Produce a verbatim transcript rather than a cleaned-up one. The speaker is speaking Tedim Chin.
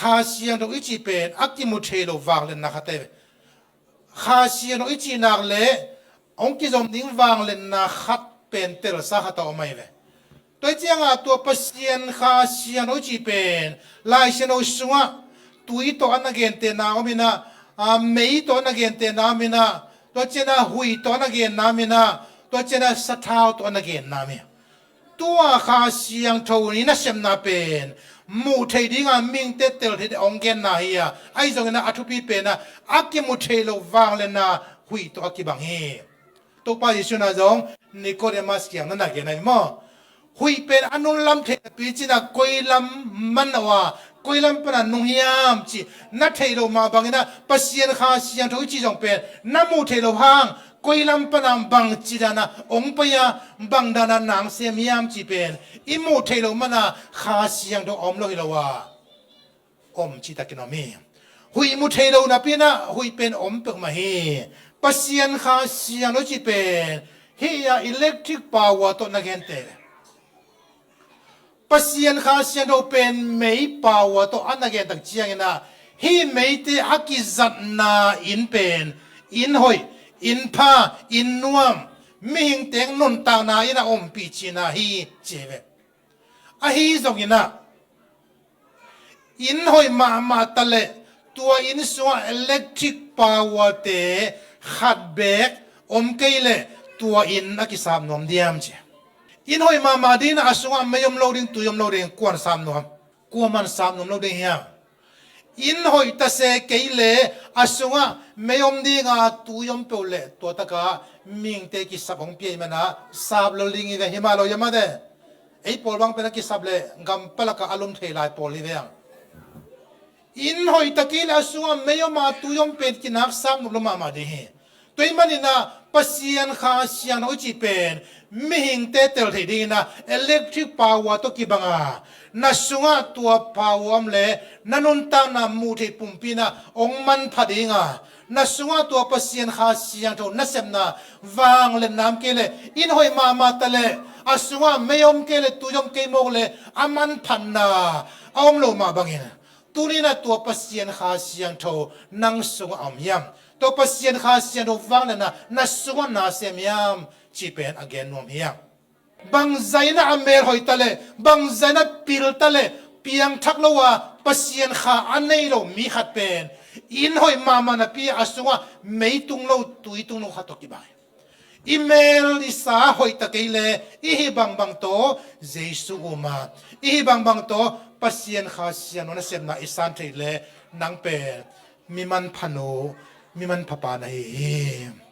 Kha Siangtho i cih pen a kimu thei lo vangliatna khat ahi ve. Kha Siangtho i cih nak leh hong kizom ding vangliatna khat pen telsa khat a om ahi ve. Tua hi ciangah tua Pasian Kha Siangtho i cih pen Lai Siangtho sungah tui tawh a na gentehna om inah, a, mei tawh a na gentehna om inah, tua ciangah huih tawh a na genna om inah, tua ciangah sathau tawh a na genna om hi. Tua Kha Siangtho i nasepna pen muh theih dinga mihingte tel theih ding hong genna hi a, ahi zongin a thupi pen a, a kimu thei lo vangliatna huih tawh a kibang hi. Topa Jesu in zong Nicodemus kiang na na gen ahi maw? Huih pen a nunlam theih napi cinah koi lam man a, koi lam pana nung hiam cih na theih loh mah bangin a Pasian Kha Siangtho i cih zong pen na muh theih loh hang koi lam pana bangci dana hong pai a, bang dana nang sem hiam cih pen i muh theih loh mana Kha Siangtho a om lo hi lo a, om citakin om hi. Huih mu thei lo napi inah huih pen om peuhmah hi. Pasian Kha Siangtho cih pen hih a electric power tawh na gente. Pasian Kha Siangtho pen mei power tawh a na gen tak ciangin a, hih meite a kizatna inn pen inn hoih, inn pha, inn nuam, mihing teng nuntakna in a ompih cihna hi ci hi ve. Ahi zongin a, inn hoih mahmah ta leh tua inn sungah electric power te khat beek om kei leh tua inn a kisap nuam diam ci. Inn hoih mahmah ding a sungah mei om lo ding, tui om lo ding, kua'n sap nuam? Kuaman sap nuam lo ding hiam? Inn hoih ta se kei leh a sungah mei om dinga tui om peuh leh tua taka mihingte kisap hong pia ahih mana sap lo ding hi ve, hi mah lo hiam a de? Ei pawl bang pen a kisap leh gam palaka a lum thei lai pawl hi ve ang. Inn hoih ta kei leh a sungah mei om a tui om pen kinak sap nuam lo mahmah ding hi. Tua ahih manin a Pasian Kha Siangtho i cih pen mihingte tel theih dingin a electric power tawh kibang a, na sungah tua power om leh na nuntakna muh theih pumpi in a hong manpha ding a, na sungah tua Pasian Kha Siangtho nasepna vangliatna om kei leh, inn hoih mahmah ta leh a sungah mei om kei leh, tui om kei mawk leh a manphatna a om lo mah bangin, tuni in a tua Pasian Kha Siangtho nang sungah a om hiam? Tua Pasian Kha Siangtho vangliatna na sungah na sem hiam cih pen a gen nuam hi a. Bangzah in a mel hoih ta leh, bangzah in a pil ta leh, piangthak lo a Pasian Kha a nei lo mi khat pen inn hoih mahmah napi a sungah mei tung lo, tui tung lo khat tawh kibang hi. I mel i sa hoih ta kei leh i hih bangbang tawh Jesu um a, i hih bangbang tawh Pasian Kha Siangtho nasepna i san theih leh nang pen mi manpha nu, mi manpha pa na hi hi.